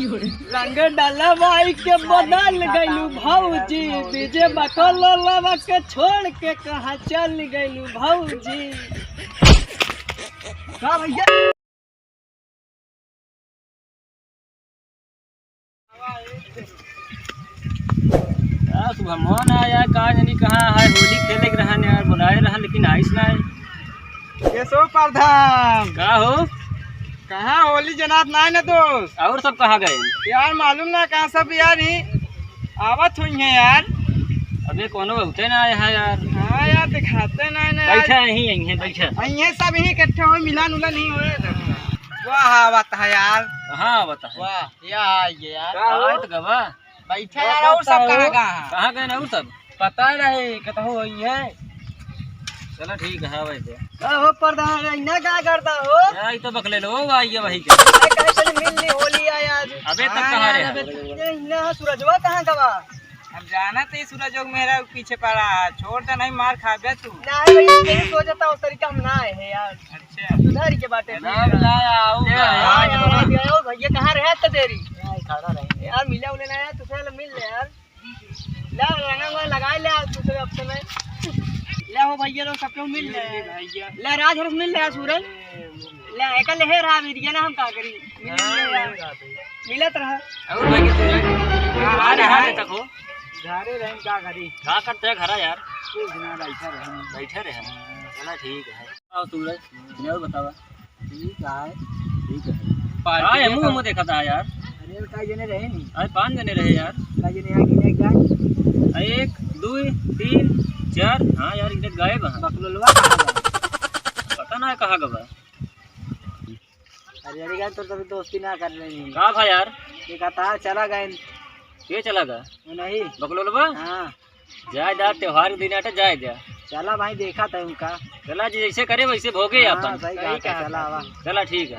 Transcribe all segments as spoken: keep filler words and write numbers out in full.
रंग डलवाई के बदल गइलू भौजी, डीजे बकलोलवा के छोड़ के कहाँ चल गइलू भौजी। का भैया? का शुभमवा ना आया, का जानी कहाँ है, होली खेले के रहन यार, बुलाए रहन लेकिन आइस ना है। केशव प्रधान। का हो? कहाँ होली जनात ना है ना दोस्त? और सब कहाँ गए? यार मालूम ना कहाँ सब यार ही आवत हुई है यार। अबे कोनो बहुते ना आया है यार। हाँ यार दिखाते ना है ना यार। बैठा यहीं, यहीं है, बैठा। यहीं है सब यहीं इकट्ठे हो, मिलन उलन नहीं होए। वाह आवत है यार। कहाँ आवत है? वाह। या आइए यार। का हो? आए तो गवा। बैठा यार, और सब कहाँ गए हैं? कहाँ गए ना और सब? पता नहीं, कतहु होई है। चलो ठीक है, वैसे। का हो प्रधान, इन्ना का करता हो? यार, ये तो बकले लो, वो आई है वही के। अरे, कहीं से मिल ली होली है यार। अबे तक हाँ कहाँ यार, रहे? अबे ये इन्ना सूरजवा कहाँ गवा? अब जाना तो ये सूरज मेरा पीछे पड़ा है, छोड़ दे नहीं मार खाबे तू। नहीं भाई, यही सोचता उस तरीका हम ना आए हैं यार। अच्छा। सुधारी के बाटे। ना, ना, आओ, ए, आओ, आओ, आओ, आओ, आओ, भैया, कहाँ रहे तो देरी? यार, खड़ा रहे। यार, मिला उले ना यार, तुझसे मिल ले यार। ले, रंगा हुआ लगा ले यार, तुझसे अब समय। ले हो भैया, लोग सबके मिल ले। भैया। ले, राज हर्ष मिल ले यार, सूरज। ले, एक ले है रहा, मिल गया ना, हम का करी? मिल ले यार। मिलत रहा। और भाई, सूरज? हाँ, आ रहा हाँ। है तक हो? घरे रहन का करी? का करते हैं घरा यार? कुछ ना, बैठा रहन। बैठे रहे। चला, ठीक है। आओ सूरज, तुमने और बतावा। ठीक है। ठीक है। पार्टी हाँ, हमू, हमू देखा था यार। अरे, का जने रहे नहीं? आज पाँच जने रहे यार। का जने यहाँ गिने का? एक, दो, तीन, चार। हाँ यार, इधर गायब है। बकलोलवा कहाँ गवा? पता ना कहाँ गवा। अरे, अरे, यार, तो तभी दोस्ती ना कर रहे हैं। का भा यार? ये कहता है, चला गए। के चला गया? वो नहीं। बकलोलवा? हाँ। जाए जा, त्योहार के दिन आटे, जाए जा। चला भाई, देखा था उनका। चला जी, जैसे करे वैसे भोगे हाँ, अपन। सही कहा, चला आवा। चला ठीक है।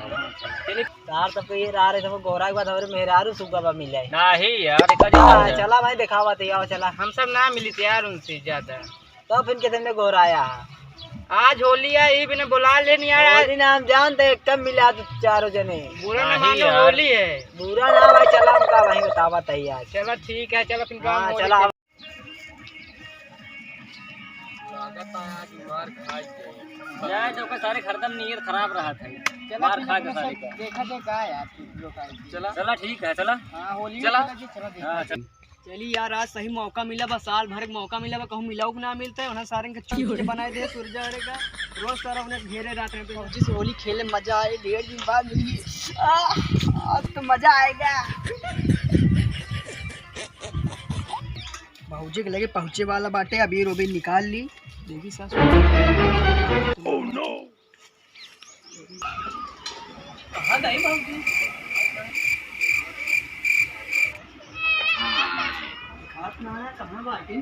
चलिए। तार तब तो ये रहा रहे, तो गोरा के बाद हमारे मेहरारू सुगा बा मिले। नहीं यार, एक आदमी हाँ, मिले। चला भाई, देखावा तो आओ, चला। हम सब ना मिली थे यार उनसे ज्यादा। तो फिर कितने में गोरा आया? आज होली है, ये बिना बुला ले नहीं यार। होली ना हम जानते, एकदम मिला दो चारों जने। बुरा ना नहीं मानो, यार। होली है। बुरा ना भाई, चला उनका वहीं बतावा तैयार। चला ठीक है, चला फिर हाँ, काम होली चला। के। लागत है आज मार खाई के। यार, जो का सारे हरदम नीयत खराब रहा था। चला, मार फिर खा के अपने सारे सब का। देखा जाए का यार, कुछ लोग आए थे। चला। चला, ठीक है, चला। हाँ, होली चला। में चला जी, चला देखा हाँ, जाए। चल। चली यार, आज सही मौका मिला बा, साल भर के मौका मिला बा, कहूँ मिलाऊ के ना मिलता है, उन्हें सारे के चूतिया बनाए दे, सूरज अरे का। रोज सारा उन्हें घेरे रहते हैं। भौजी से होली खेले मजा आए, ढेर दिन बाद मिली। आ, आज तो मजा आएगा। भौजी के लगे पहुँचे वाला बाटे, अबीर उबीर निकाल ली। देखी सास। Oh no! कहाँ गई भौजी? दिखात ना है, कहाँ बाटी?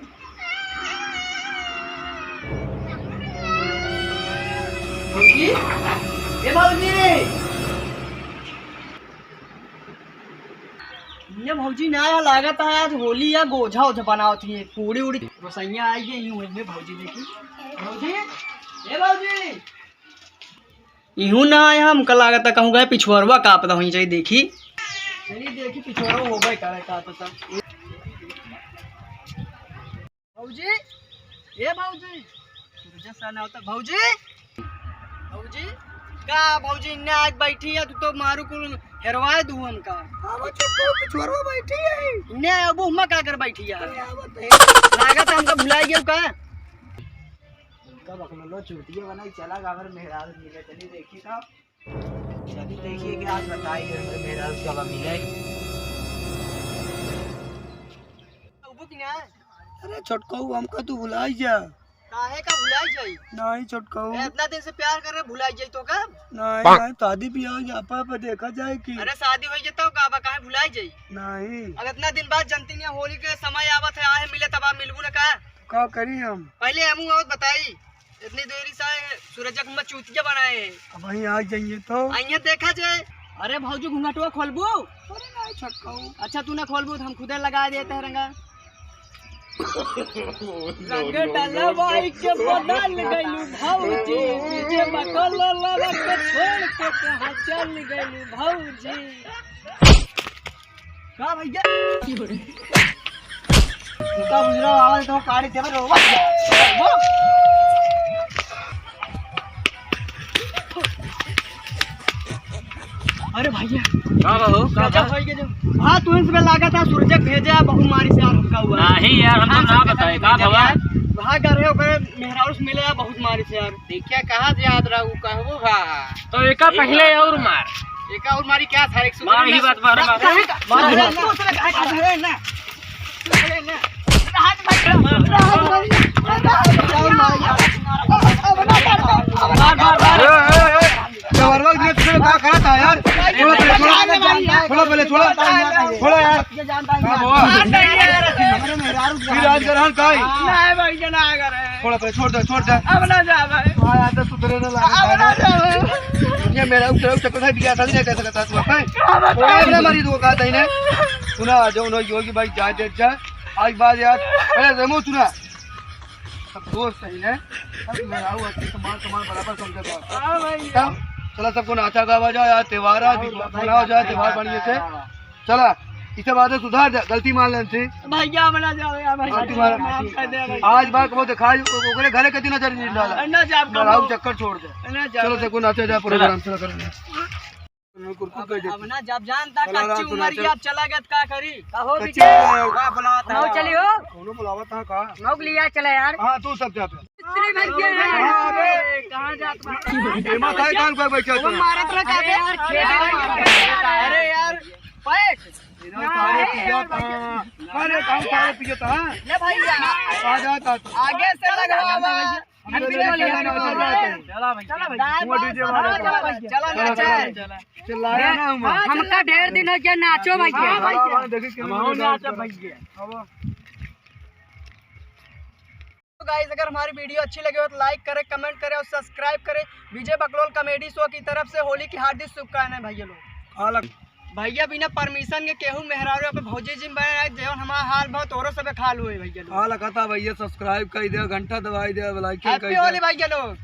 भौजी, ए भौजी! ये भौजी ना आया, लागत है आज होली या गोझा ओझा बनावत ही, पूड़ी उड़ी। रोसैया आई गई, यूं है भौजी, देखी। भौजी, ए भौजी! इहू ना आया, हमका लागत है कहूँ गए पिछुअरवा कापत होई जाई, देखी। चली देखी पिछुअरवा होबे करे का तो तब। भौजी, ए भौजी, तुझे सा ना होता भौजी। भौजी, का भौजी इन्ने आज बैठी है, तू तो मारू कुल हेरवाए दू हमका। हाँ, वो चुप करो, पिछुअरवा बैठी है। इन्ने अब हुमा का कर बैठी है? अरे, आवत है। लागत हमका भुलाई गयो का? उनका बकलोलो चूतिया बनाई, चला गावर मेहरारू मिले, चली देखी का। चली देखिए कि आज बताई हमरे मेहरारू कब मिले। उबो कि ना? अरे छोटकऊ, हमका तू भुलाई जा। काहे का भुलाई जाई? नहीं छोटकऊ। ए, इतना दिन से प्यार कर रहे, भुलाई जाई तो का? नहीं, नहीं, शादी ब्याह के आपा पे देखा जाए कि। अरे शादी हो जाता का बा, काहे भुलाई जाई? नहीं। अब इतना दिन बाद जनती नहीं, होली के समय आवत है, आहे मिले तब आप मिलबू ना का? का करी हम? पहले हमू आवत बताई। इतनी देरी से आए, सूरज का मम्मा चूतिया बनाए हैं। अब वहीं आ जाइए तो। आइए देखा जाए। अरे भौजी घुंघटवा खोलबू? अरे नहीं छोटकऊ। अच्छा तू ना खोलबू तो हम खुदे लगा देते हैं रंगा। रंग डलवाई के बदल गइलू भौजी, डीजे बकलोलवा के छोड़ के कहाँ चल गइलू भौजी। का भैया? का बुझ रहा आवाज तो काढ़ी देवे रो। वो। अरे भैया। का बा हो? का गजब बा? होई गजब। हाँ, तू इनसे लगा था सूरज भेजा बहुत मारी से यार हमका हुआ। नहीं यार, हम तो ना बताए, का भवा? वहाँ कर रहे ओकरे मेहरारू से मिले बहुत मारी से यार। देखिया कहाँ से याद रहा, उ कहबो भा। तो एका पहिले और मार। एका और मारी क्या था, एक मार ही बात, मार, मार। काहे का? मार, मार। तू उसने कहा था, अरे ना। अरे ना। राहत भाई, राहत भाई, राहत भाई। मार, मार, मार। ए, ए, ए, जबरवा के तुझे का कहा था यार? छोड़ो पहले, छोड़ो। छोड़ो पहले, छोड़ो। छोड़ो यार। ये जानता है। हाँ, बाबा। मार दे यार। हमारे मेहरारू फिर आज ग्रहण का है? नहीं भाई, ये ना करे। छोड़ भाई, छोड़ दे, छोड़ दे। अब ना जा भाई। हाँ, यार, तो सुधरे ना लगा। अब ना जा भाई। ये मेरा उतरा चक्कर था, बिया था, नहीं कहता कहता तू भाई। अब ना जा। छोड़, अब ना मारी तू, कहा था इन्हें। सुना, जो उन्होंने योगी भाई जा, जा, जा। आज बाद यार, अरे रेमो सुना। सब दोस्त है इन्हें। सब मेरा हुआ, सामान, सामान बराबर समझा था। हाँ भाई। तब चला सबको नाचा गावा जाए, आज त्योहार है, हाँ, मनावा जाए त्योहार बढ़िया से। चला, इसे बात सुधार दे, गलती मान लेन से। भैया, अब ना जाओ यार, भैया, गलती मान माफ कर दे भाई। आज बात को दिखाई, ओ-, ओकरे घरे के दिन नजर नहीं डाला। ना जाब, ना, कबो। चक्कर छोड़ दे। ना जाब। चलो, सबको नाचे जाए, प्रोग्राम चला। चला कर। कुरकुर अब, कर दे। अब ना जाब, जानता चला, कच्ची चला, उम्र चला। की, अब चला गया, का करी? का हो कच्ची बिटिया? उम्र। का बुलावत है? मऊ चली हो? कौनो बुलावत है का? मऊ के लिया चला यार। हाँ, तू सब जा पे। इतने भर गया है। हाँ, अबे। कहाँ जात बा? एमा काय कान को बैठा वो था? मारत रहा अरे यार, खेत में। अरे यार, पैक। इधर सारे पिया था। अरे, काम सारे पिया था। ले भैया। आ जा, आ जा। आगे से लगवा बा। हम भी चले, चले, चले, चले। चला भाई। चला भाई। वो डीजे वाला चला चला। भाई। चला चला, ना, चला। चला। चिल्लाया ना हम। हमका ढेर दिन हो गया, नाचो भाई। हाँ, भाई। हाँ, देखिए, हम नाचो भाई। अब तो गाइस, अगर हमारी वीडियो अच्छी लगे हो तो लाइक करें, कमेंट करें और सब्सक्राइब करें विजय बकलोल कॉमेडी शो की तरफ से होली की हार्दिक शुभकामनाएं भैया लोग। हालक भैया बिना परमिशन के केहू मेहरारू पे भौजी जिन बने रहे, जेवन हमारा हाल भा तोरो सबे हाल होए भैया लोग। हाल कहता भैया सब्सक्राइब कर दे, घंटा दबाई दे, लाइक कर हैप्पी दे। होली भैया लोग।